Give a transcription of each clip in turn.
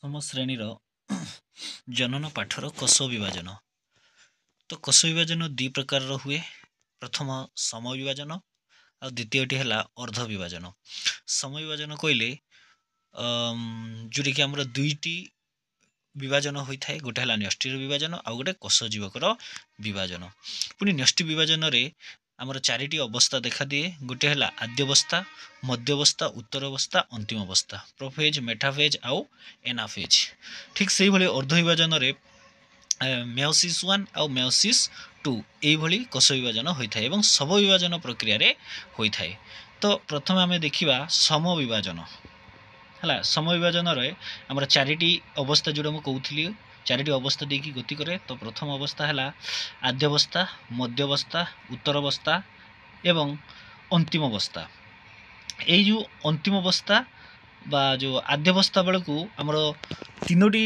ଦଶମ ଶ୍ରେଣୀର ଜନନ ପାଠର କୋଷ ବିଭାଜନ। ତ କୋଷ ବିଭାଜନ ଦୁଇ ପ୍ରକାରର ହୁଏ। ପ୍ରଥମ ସମବିଭାଜନ ଆଉ ଦ୍ୱିତୀୟଟି ହେଲା ଅର୍ଦ୍ଧ ବିଭାଜନ। ସମବିଭାଜନ କହିଲେ ଯେଉଁଟାକି ଆମର ଦୁଇଟି ବିଭାଜନ ହୋଇଥାଏ, ଗୋଟେ ହେଲା ନ୍ୟଷ୍ଟିର ବିଭାଜନ ଆଉ ଗୋଟେ କୋଷ ଜୀବକର ବିଭାଜନ। ପୁଣି ନ୍ୟଷ୍ଟି ବିଭାଜନରେ ଆମର ଚାରିଟି ଅବସ୍ଥା ଦେଖାଦିଏ। ଗୋଟେ ହେଲା ଆଦ୍ୟବସ୍ଥା, ମଧ୍ୟବସ୍ଥା, ଉତ୍ତରାବସ୍ଥା, ଅନ୍ତିମ ଅବସ୍ଥା, ପ୍ରୋଫେଜ୍, ମେଟାଫେଜ୍ ଆଉ ଏନାଫେଜ୍। ଠିକ୍ ସେଇଭଳି ଅର୍ଦ୍ଧ ବିଭାଜନରେ ମେଓସିସ୍ 1 ଆଉ ମେଓସିସ୍ 2 ଏଇଭଳି କୋଷ ବିଭାଜନ ହୋଇଥାଏ ଏବଂ ସବ ବିଭାଜନ ପ୍ରକ୍ରିୟାରେ ହୋଇଥାଏ। ତ ପ୍ରଥମେ ଆମେ ଦେଖିବା ସମବିଭାଜନ। ହେଲା, ସମବିଭାଜନରେ ଆମର ଚାରିଟି ଅବସ୍ଥା, ଯେଉଁଟା ମୁଁ କହୁଥିଲି, ଚାରିଟି ଅବସ୍ଥା ଦେଇକି ଗତି କରେ। ତ ପ୍ରଥମ ଅବସ୍ଥା ହେଲା ଆଦ୍ୟବସ୍ଥା, ମଧ୍ୟବସ୍ଥା, ଉତ୍ତରାବସ୍ଥା ଏବଂ ଅନ୍ତିମ ଅବସ୍ଥା। ଏଇ ଯେଉଁ ଅନ୍ତିମ ଅବସ୍ଥା ବା ଯେଉଁ ଆଦ୍ୟବସ୍ଥା ବେଳକୁ ଆମର ତିନୋଟି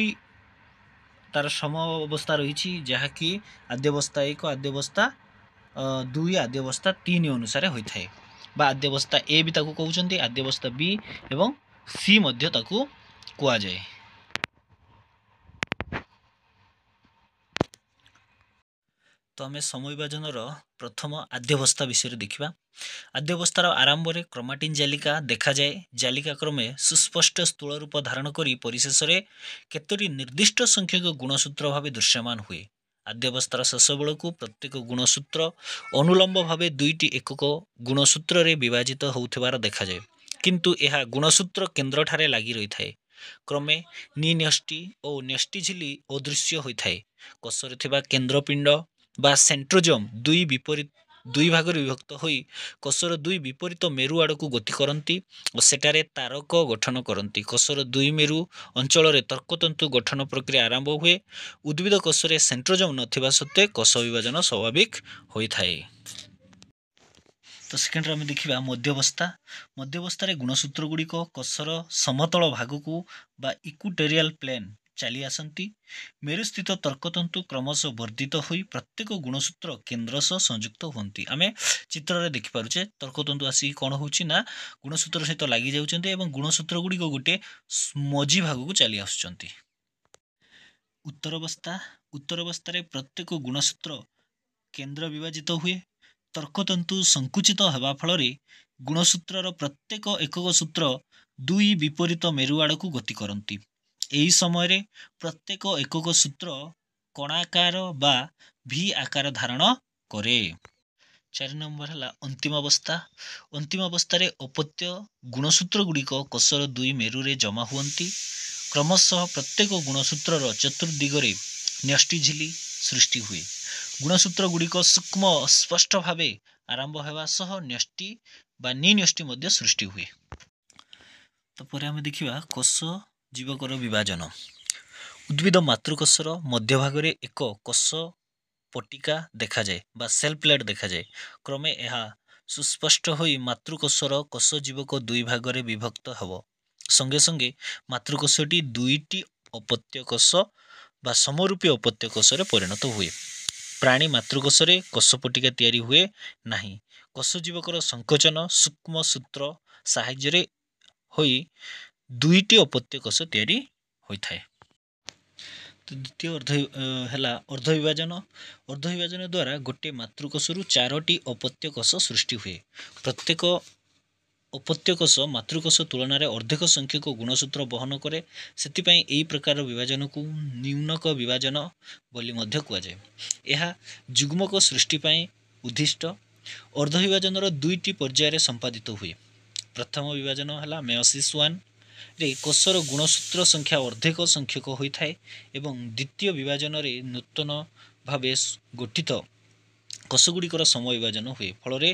ତାର ସମ ଅବସ୍ଥା ରହିଛି, ଯାହାକି ଆଦ୍ୟବସ୍ଥା 1, ଆଦ୍ୟବସ୍ଥା 2, ଆଦ୍ୟବସ୍ଥା 3 ଅନୁସାରେ ହୋଇଥାଏ, ବା ଆଦ୍ୟବସ୍ଥା ଏ ବି ତାକୁ କହୁଛନ୍ତି, ଆଦ୍ୟବସ୍ଥା ବି ଏବଂ ସି ମଧ୍ୟ ତାକୁ କୁହାଯାଏ। ତ ଆମେ ସମବିଭାଜନର ପ୍ରଥମ ଆଦ୍ୟବସ୍ଥା ବିଷୟରେ ଦେଖିବା। ଆଦ୍ୟବସ୍ଥାର ଆରମ୍ଭରେ କ୍ରୋମାଟିନ୍ ଜାଲିକା ଦେଖାଯାଏ। ଜାଲିକା କ୍ରମେ ସୁସ୍ପଷ୍ଟ ସ୍ଥୂଳ ରୂପ ଧାରଣ କରି ପରିଶେଷରେ କେତୋଟି ନିର୍ଦ୍ଦିଷ୍ଟ ସଂଖ୍ୟକ ଗୁଣସୂତ୍ର ଭାବେ ଦୃଶ୍ୟମାନ ହୁଏ। ଆଦ୍ୟବସ୍ଥାର ଶେଷ ବେଳକୁ ପ୍ରତ୍ୟେକ ଗୁଣସୂତ୍ର ଅନୁଲମ୍ବ ଭାବେ ଦୁଇଟି ଏକକ ଗୁଣସୂତ୍ରରେ ବିଭାଜିତ ହେଉଥିବାର ଦେଖାଯାଏ, କିନ୍ତୁ ଏହା ଗୁଣସୂତ୍ର କେନ୍ଦ୍ରଠାରେ ଲାଗି ରହିଥାଏ। କ୍ରମେ ନିନ୍ୟଷ୍ଟି ଓ ନ୍ୟଷ୍ଟି ଝିଲ୍ଲି ଅଦୃଶ୍ୟ ହୋଇଥାଏ। କୋଷରେ ଥିବା କେନ୍ଦ୍ରପିଣ୍ଡ ବା ସେଣ୍ଟ୍ରୋଜୋମ୍ ଦୁଇ ବିପରୀତ ଦୁଇ ଭାଗରେ ବିଭକ୍ତ ହୋଇ କୋଷର ଦୁଇ ବିପରୀତ ମେରୁ ଆଡ଼କୁ ଗତି କରନ୍ତି ଓ ସେଠାରେ ତାରକ ଗଠନ କରନ୍ତି। କୋଷର ଦୁଇ ମେରୁ ଅଞ୍ଚଳରେ ତର୍କତନ୍ତୁ ଗଠନ ପ୍ରକ୍ରିୟା ଆରମ୍ଭ ହୁଏ। ଉଦ୍ଭିଦ କୋଷରେ ସେଣ୍ଟ୍ରୋଜୋମ୍ ନଥିବା ସତ୍ତ୍ୱେ କୋଷ ବିଭାଜନ ସ୍ୱାଭାବିକ ହୋଇଥାଏ। ତ ସେକେଣ୍ଡରେ ଆମେ ଦେଖିବା ମଧ୍ୟବସ୍ଥା। ମଧ୍ୟବସ୍ଥାରେ ଗୁଣସୂତ୍ର ଗୁଡ଼ିକ କୋଷର ସମତଳ ଭାଗକୁ ବା ଇକ୍ୱିଟୋରିଆଲ ପ୍ଲେନ୍ ଚାଲି ଆସନ୍ତି। ମେରୁସ୍ଥିତ ତର୍କତନ୍ତୁ କ୍ରମଶଃ ବର୍ଦ୍ଧିତ ହୋଇ ପ୍ରତ୍ୟେକ ଗୁଣସୂତ୍ର କେନ୍ଦ୍ର ସହ ସଂଯୁକ୍ତ ହୁଅନ୍ତି। ଆମେ ଚିତ୍ରରେ ଦେଖିପାରୁଛେ ତର୍କତନ୍ତୁ ଆସିକି କ'ଣ ହେଉଛି ନା ଗୁଣସୂତ୍ର ସହିତ ଲାଗି ଯାଉଛନ୍ତି ଏବଂ ଗୁଣସୂତ୍ର ଗୁଡ଼ିକ ଗୋଟିଏ ମଝି ଭାଗକୁ ଚାଲି ଆସୁଛନ୍ତି। ଉତ୍ତରାବସ୍ଥା। ଉତ୍ତରାବସ୍ଥାରେ ପ୍ରତ୍ୟେକ ଗୁଣସୂତ୍ର କେନ୍ଦ୍ର ବିଭାଜିତ ହୁଏ। ତର୍କତନ୍ତୁ ସଂକୁଚିତ ହେବା ଫଳରେ ଗୁଣସୂତ୍ରର ପ୍ରତ୍ୟେକ ଏକକ ସୂତ୍ର ଦୁଇ ବିପରୀତ ମେରୁ ଆଡ଼କୁ ଗତି କରନ୍ତି। ଏହି ସମୟରେ ପ୍ରତ୍ୟେକ ଏକକ ସୂତ୍ର କଣାକାର ବା ଭି ଆକାର ଧାରଣ କରେ। 4 ନମ୍ବର ହେଲା ଅନ୍ତିମ ଅବସ୍ଥା। ଅନ୍ତିମ ଅବସ୍ଥାରେ ଅପତ୍ୟ ଗୁଣସୂତ୍ର ଗୁଡ଼ିକ କୋଷର ଦୁଇ ମେରୁରେ ଜମା ହୁଅନ୍ତି। କ୍ରମଶଃ ପ୍ରତ୍ୟେକ ଗୁଣସୂତ୍ରର ଚତୁର୍ଦିଗରେ ନ୍ୟଷ୍ଟି ଝିଲ୍ଲି ସୃଷ୍ଟି ହୁଏ। ଗୁଣସୂତ୍ର ଗୁଡ଼ିକ ସୂକ୍ଷ୍ମ ସ୍ପଷ୍ଟ ଭାବେ ଆରମ୍ଭ ହେବା ସହ ନ୍ୟଷ୍ଟି ବା ନିନ୍ୟଷ୍ଟି ମଧ୍ୟ ସୃଷ୍ଟି ହୁଏ। ତ ପରେ ଆମେ ଦେଖିବା କୋଷ ଜୀବକର ବିଭାଜନ। ଉଦ୍ଭିଦ ମାତୃକୋଷର ମଧ୍ୟଭାଗରେ ଏକ କୋଷ ପଟିକା ଦେଖାଯାଏ ବା ସେଲ୍ ପ୍ଲେଟ୍ ଦେଖାଯାଏ। କ୍ରମେ ଏହା ସୁସ୍ପଷ୍ଟ ହୋଇ ମାତୃକୋଷର କୋଷ ଜୀବକ ଦୁଇ ଭାଗରେ ବିଭକ୍ତ ହେବ। ସଙ୍ଗେ ସଙ୍ଗେ ମାତୃକୋଷଟି ଦୁଇଟି ଅପତ୍ୟ କୋଷ ବା ସମରୂପୀ ଅପତ୍ୟ କୋଷରେ ପରିଣତ ହୁଏ। ପ୍ରାଣୀ ମାତୃକୋଷରେ କୋଷପଟିକା ତିଆରି ହୁଏ ନାହିଁ। କୋଷ ଜୀବକର ସଂକୋଚନ ସୂକ୍ଷ୍ମ ସୂତ୍ର ସାହାଯ୍ୟରେ ହୋଇ ଦୁଇଟି ଅପତ୍ୟ କୋଷ ତିଆରି ହୋଇଥାଏ। ତ ଦ୍ୱିତୀୟ ଅର୍ଦ୍ଧ ହେଲା ଅର୍ଦ୍ଧ ବିଭାଜନ। ଅର୍ଦ୍ଧ ବିଭାଜନ ଦ୍ୱାରା ଗୋଟିଏ ମାତୃକୋଷରୁ ଚାରୋଟି ଅପତ୍ୟ କୋଷ ସୃଷ୍ଟି ହୁଏ। ପ୍ରତ୍ୟେକ ଅପତ୍ୟ କୋଷ ମାତୃକୋଷ ତୁଳନାରେ ଅର୍ଦ୍ଧେକ ସଂଖ୍ୟକ ଗୁଣସୂତ୍ର ବହନ କରେ। ସେଥିପାଇଁ ଏହି ପ୍ରକାର ବିଭାଜନକୁ ନ୍ୟୁନକ ବିଭାଜନ ବୋଲି ମଧ୍ୟ କୁହାଯାଏ। ଏହା ଯୁଗ୍ମକ ସୃଷ୍ଟି ପାଇଁ ଉଦ୍ଦିଷ୍ଟ। ଅର୍ଦ୍ଧ ବିଭାଜନର ଦୁଇଟି ପର୍ଯ୍ୟାୟରେ ସମ୍ପାଦିତ ହୁଏ। ପ୍ରଥମ ବିଭାଜନ ହେଲା ମେଓସିସ୍ 1 ରେ କୋଷର ଗୁଣସୂତ୍ର ସଂଖ୍ୟା ଅର୍ଦ୍ଧେକ ସଂଖ୍ୟକ ହୋଇଥାଏ ଏବଂ ଦ୍ୱିତୀୟ ବିଭାଜନରେ ନୂତନ ଭାବେ ଗଠିତ କୋଷଗୁଡ଼ିକର ସମବିଭାଜନ ହୁଏ। ଫଳରେ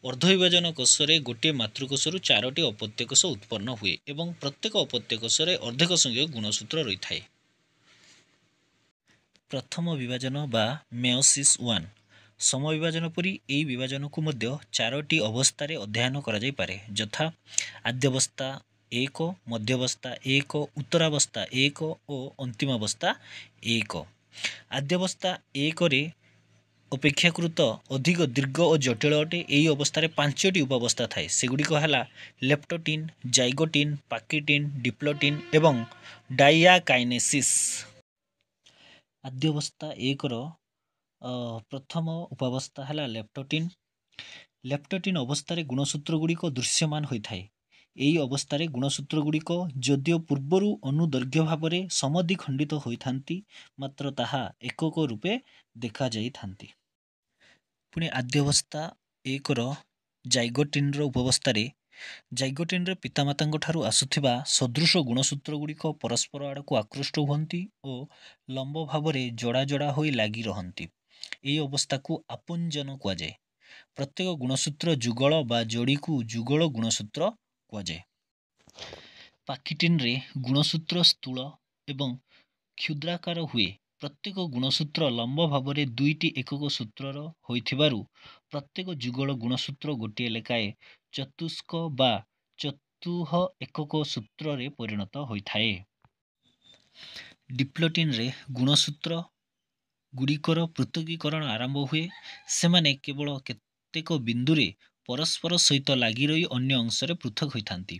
ଅର୍ଦ୍ଧ ବିଭାଜନ କୋଷରେ ଗୋଟିଏ ମାତୃକୋଷରୁ ଚାରୋଟି ଅପତ୍ୟ କୋଷ ଉତ୍ପନ୍ନ ହୁଏ ଏବଂ ପ୍ରତ୍ୟେକ ଅପତ୍ୟ କୋଷରେ ଅର୍ଦ୍ଧେକ ସଂଖ୍ୟକ ଗୁଣସୂତ୍ର ରହିଥାଏ। ପ୍ରଥମ ବିଭାଜନ ବା ମେଓସିସ୍ 1 ସମବିଭାଜନ ପରି ଏହି ବିଭାଜନକୁ ମଧ୍ୟ ଚାରୋଟି ଅବସ୍ଥାରେ ଅଧ୍ୟୟନ କରାଯାଇପାରେ, ଯଥା ଆଦ୍ୟବସ୍ଥା 1, ମଧ୍ୟବସ୍ଥା 1, ଉତ୍ତରାବସ୍ଥା 1 ଓ ଅନ୍ତିମାବସ୍ଥା 1। ଆଦ୍ୟବସ୍ଥା 1ରେ ଅପେକ୍ଷାକୃତ ଅଧିକ ଦୀର୍ଘ ଓ ଜଟିଳ ଅଟେ। ଏହି ଅବସ୍ଥାରେ 5ଟି ଉପାବସ୍ଥା ଥାଏ। ସେଗୁଡ଼ିକ ହେଲା ଲେପ୍ଟୋଟିନ୍, ଜାଇଗୋଟିନ୍, ପାକିଟିନ୍, ଡିପ୍ଲୋଟିନ୍ ଏବଂ ଡାଇଆକାଇନେସିସ୍। ଆଦ୍ୟାବସ୍ଥା 1ର ପ୍ରଥମ ଉପାବସ୍ଥା ହେଲା ଲେପ୍ଟୋଟିନ୍। ଲେପ୍ଟୋଟିନ୍ ଅବସ୍ଥାରେ ଗୁଣସୂତ୍ରଗୁଡ଼ିକ ଦୃଶ୍ୟମାନ ହୋଇଥାଏ। ଏହି ଅବସ୍ଥାରେ ଗୁଣସୂତ୍ରଗୁଡ଼ିକ ଯଦିଓ ପୂର୍ବରୁ ଅନୁଦୈର୍ଘ୍ୟ ଭାବରେ ସମଦ୍ୱିଖଣ୍ଡିତ ହୋଇଥାନ୍ତି, ମାତ୍ର ତାହା ଏକକ ରୂପେ ଦେଖାଯାଇଥାନ୍ତି। ପୁଣି ଆଦ୍ୟାବସ୍ଥା 1ର ଜାଇଗୋଟିନ୍ର ଉପବସ୍ଥାରେ ଜାଇଗୋଟିନ୍ରେ ପିତାମାତାଙ୍କ ଠାରୁ ଆସୁଥିବା ସଦୃଶ ଗୁଣସୂତ୍ରଗୁଡ଼ିକ ପରସ୍ପର ଆଡ଼କୁ ଆକୃଷ୍ଟ ହୁଅନ୍ତି ଓ ଲମ୍ବ ଭାବରେ ଯୋଡ଼ା ଯୋଡ଼ା ହୋଇ ଲାଗି ରହନ୍ତି। ଏହି ଅବସ୍ଥାକୁ ଆପୁଞ୍ଜନ କୁହାଯାଏ। ପ୍ରତ୍ୟେକ ଗୁଣସୂତ୍ର ଯୁଗଳ ବା ଯୋଡ଼ିକୁ ଯୁଗଳ ଗୁଣସୂତ୍ର କୁହାଯାଏ। ପାକିଟିନ୍ରେ ଗୁଣସୂତ୍ର ସ୍ଥୂଳ ଏବଂ କ୍ଷୁଦ୍ରାକାର ହୁଏ। ପ୍ରତ୍ୟେକ ଗୁଣସୂତ୍ର ଲମ୍ବ ଭାବରେ 2ଟି ଏକକ ସୂତ୍ରର ହୋଇଥିବାରୁ ପ୍ରତ୍ୟେକ ଯୁଗଳ ଗୁଣସୂତ୍ର ଗୋଟିଏ ଲେଖାଏଁ ଚତୁଷ୍କ ବା ଚତୁଃ ଏକକ ସୂତ୍ରରେ ପରିଣତ ହୋଇଥାଏ। ଡିପ୍ଲୋଟିନ୍ରେ ଗୁଣସୂତ୍ର ଗୁଡ଼ିକର ପୃଥକୀକରଣ ଆରମ୍ଭ ହୁଏ। ସେମାନେ କେବଳ କେତେକ ବିନ୍ଦୁରେ ପରସ୍ପର ସହିତ ଲାଗି ରହି ଅନ୍ୟ ଅଂଶରେ ପୃଥକ ହୋଇଥାନ୍ତି।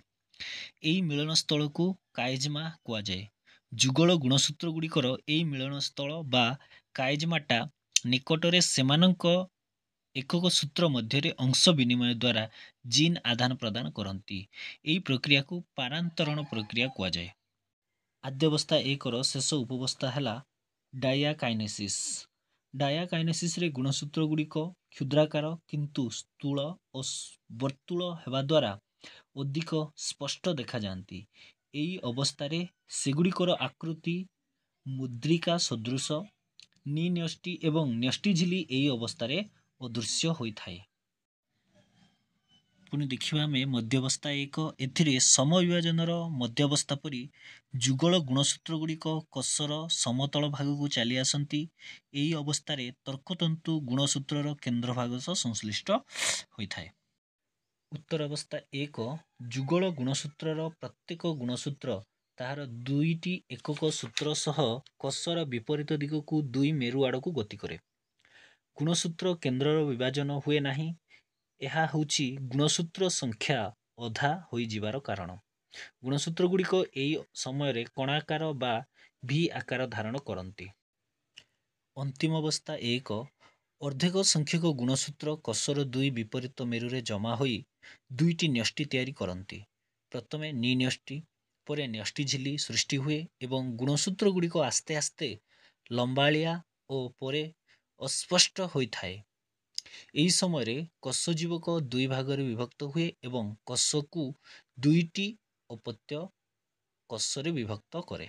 ଏହି ମିଳନସ୍ଥଳକୁ କାଏଜମା କୁହାଯାଏ। ଯୁଗଳ ଗୁଣସୂତ୍ରଗୁଡ଼ିକର ଏହି ମିଳନସ୍ଥଳ ବା କାଏଜମାଟା ନିକଟରେ ସେମାନଙ୍କ ଏକକ ସୂତ୍ର ମଧ୍ୟରେ ଅଂଶ ବିନିମୟ ଦ୍ୱାରା ଜିନ୍ ଆଦାନ ପ୍ରଦାନ କରନ୍ତି। ଏହି ପ୍ରକ୍ରିୟାକୁ ପାରାନ୍ତରଣ ପ୍ରକ୍ରିୟା କୁହାଯାଏ। ଆଦ୍ୟାବସ୍ଥା 1ର ଶେଷ ଉପବସ୍ଥା ହେଲା ଡାଇଆକାଇନେସିସ୍। ଡାଇଆକାଇନେସିସ୍ରେ ଗୁଣସୂତ୍ରଗୁଡ଼ିକ କ୍ଷୁଦ୍ରାକାର କିନ୍ତୁ ସ୍ଥୂଳ ଓ ବର୍ତ୍ତୁଳ ହେବା ଦ୍ୱାରା ଅଧିକ ସ୍ପଷ୍ଟ ଦେଖାଯାଆନ୍ତି। ଏହି ଅବସ୍ଥାରେ ସେଗୁଡ଼ିକର ଆକୃତି ମୁଦ୍ରିକା ସଦୃଶ। ନିନ୍ୟଷ୍ଟି ଏବଂ ନ୍ୟଷ୍ଟିଝିଲ୍ଲୀ ଏହି ଅବସ୍ଥାରେ ଅଦୃଶ୍ୟ ହୋଇଥାଏ। ପୁଣି ଦେଖିବା ଆମେ ମଧ୍ୟାବସ୍ଥା 1। ଏଥିରେ ସମବିଭାଜନର ମଧ୍ୟାବସ୍ଥା ପରି ଯୁଗଳ ଗୁଣସୂତ୍ରଗୁଡ଼ିକ କୋଷର ସମତଳ ଭାଗକୁ ଚାଲି ଆସନ୍ତି। ଏହି ଅବସ୍ଥାରେ ତର୍କତନ୍ତୁ ଗୁଣସୂତ୍ରର କେନ୍ଦ୍ରଭାଗ ସହ ସଂଶ୍ଳିଷ୍ଟ ହୋଇଥାଏ। ଉତ୍ତରାବସ୍ଥା 1, ଯୁଗଳ ଗୁଣସୂତ୍ରର ପ୍ରତ୍ୟେକ ଗୁଣସୂତ୍ର ତାହାର 2ଟି ଏକକ ସୂତ୍ର ସହ କୋଷର ବିପରୀତ ଦିଗକୁ 2 ମେରୁ ଆଡ଼କୁ ଗତି କରେ। ଗୁଣସୂତ୍ର କେନ୍ଦ୍ରର ବିଭାଜନ ହୁଏ ନାହିଁ। ଏହା ହେଉଛି ଗୁଣସୂତ୍ର ସଂଖ୍ୟା ଅଧା ହୋଇଯିବାର କାରଣ। ଗୁଣସୂତ୍ରଗୁଡ଼ିକ ଏହି ସମୟରେ କଣାକାର ବା ଭି ଆକାର ଧାରଣ କରନ୍ତି। ଅନ୍ତିମ ଅବସ୍ଥା 1, ଅର୍ଦ୍ଧେକ ସଂଖ୍ୟକ ଗୁଣସୂତ୍ର କୋଷର 2 ବିପରୀତ ମେରୁରେ ଜମା ହୋଇ 2ଟି ନ୍ୟଷ୍ଟି ତିଆରି କରନ୍ତି। ପ୍ରଥମେ ନିନ୍ୟଷ୍ଟି, ପରେ ନ୍ୟଷ୍ଟି ଝିଲ୍ଲୀ ସୃଷ୍ଟି ହୁଏ ଏବଂ ଗୁଣସୂତ୍ରଗୁଡ଼ିକ ଆସ୍ତେ ଆସ୍ତେ ଲମ୍ବାଳିଆ ଓ ପରେ ଅସ୍ପଷ୍ଟ ହୋଇଥାଏ। ଏହି ସମୟରେ କୋଷଜୀବକ 2 ଭାଗରେ ବିଭକ୍ତ ହୁଏ ଏବଂ କୋଷକୁ 2ଟି ଅପତ୍ୟ କୋଷରେ ବିଭକ୍ତ କରେ।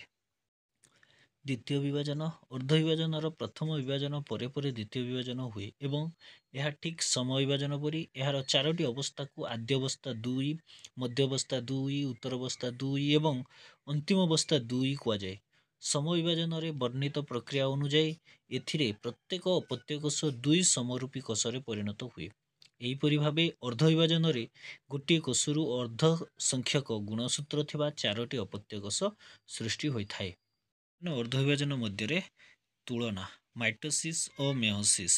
ଦ୍ୱିତୀୟ ବିଭାଜନ, ଅର୍ଦ୍ଧ ବିଭାଜନର ପ୍ରଥମ ବିଭାଜନ ପରେ ପରେ ଦ୍ୱିତୀୟ ବିଭାଜନ ହୁଏ ଏବଂ ଏହା ଠିକ୍ ସମବିଭାଜନ ପରି। ଏହାର 4ଟି ଅବସ୍ଥାକୁ ଆଦ୍ୟାବସ୍ଥା 2, ମଧ୍ୟାବସ୍ଥା 2, ଉତ୍ତରାବସ୍ଥା 2 ଏବଂ ଅନ୍ତିମ ଅବସ୍ଥା 2 କୁହାଯାଏ। ସମବିଭାଜନରେ ବର୍ଣ୍ଣିତ ପ୍ରକ୍ରିୟା ଅନୁଯାୟୀ ଏଥିରେ ପ୍ରତ୍ୟେକ ଅପତ୍ୟ କୋଷ 2 ସମରୂପୀ କୋଷରେ ପରିଣତ ହୁଏ। ଏହିପରି ଭାବେ ଅର୍ଦ୍ଧ ବିଭାଜନରେ ଗୋଟିଏ କୋଷରୁ ଅର୍ଦ୍ଧ ସଂଖ୍ୟକ ଗୁଣସୂତ୍ର ଥିବା 4ଟି ଅପତ୍ୟ କୋଷ ସୃଷ୍ଟି ହୋଇଥାଏ। ଅର୍ଦ୍ଧ ବିଭାଜନ ମଧ୍ୟରେ ତୁଳନା, ମାଇଟୋସିସ୍ ଓ ମେଓସିସ୍।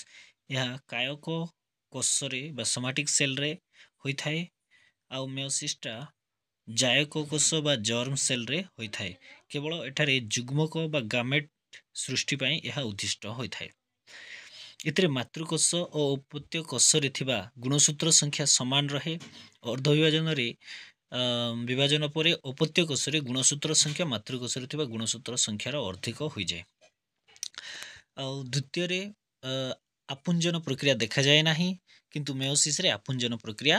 ଏହା କାୟକ କୋଷରେ ବା ସୋମାଟିକ୍ ସେଲ୍ରେ ହୋଇଥାଏ, ଆଉ ମେଓସିସ୍ଟା ଜାୟକ କୋଷ ବା ଜର୍ମ ସେଲ୍ରେ ହୋଇଥାଏ। କେବଳ ଏଠାରେ ଯୁଗ୍ମକ ବା ଗାମେଟ୍ ସୃଷ୍ଟି ପାଇଁ ଏହା ଉଦ୍ଦିଷ୍ଟ ହୋଇଥାଏ। ଏଥିରେ ମାତୃକୋଷ ଓ ଅପତ୍ୟ କୋଷରେ ଥିବା ଗୁଣସୂତ୍ର ସଂଖ୍ୟା ସମାନ ରହେ। ଅର୍ଦ୍ଧ ବିଭାଜନରେ ବିଭାଜନ ପରେ ଅପତ୍ୟ କୋଷରେ ଗୁଣସୂତ୍ର ସଂଖ୍ୟା ମାତୃକୋଷରେ ଥିବା ଗୁଣସୂତ୍ର ସଂଖ୍ୟାର ଅର୍ଦ୍ଧେକ ହୋଇଯାଏ। ଆଉ ଦ୍ୱିତୀୟରେ ଆପୁଞ୍ଜନ ପ୍ରକ୍ରିୟା ଦେଖାଯାଏ ନାହିଁ, କିନ୍ତୁ ମେଓସିସ୍ରେ ଆପୁଞ୍ଜନ ପ୍ରକ୍ରିୟା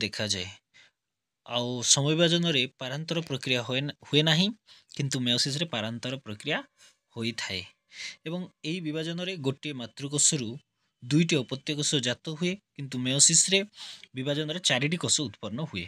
ଦେଖାଯାଏ। ଆଉ ସମବିଭାଜନରେ ପାରାନ୍ତର ପ୍ରକ୍ରିୟା ହୁଏ ନାହିଁ, କିନ୍ତୁ ମେଓସିସ୍ରେ ପାରାନ୍ତର ପ୍ରକ୍ରିୟା ହୋଇଥାଏ। ଏବଂ ଏହି ବିଭାଜନରେ ଗୋଟିଏ ମାତୃକୋଷରୁ 2ଟି ଅପତ୍ୟ କୋଷ ଜାତ ହୁଏ, କିନ୍ତୁ ମେଓସିସ୍ରେ ବିଭାଜନରେ 4ଟି କୋଷ ଉତ୍ପନ୍ନ ହୁଏ।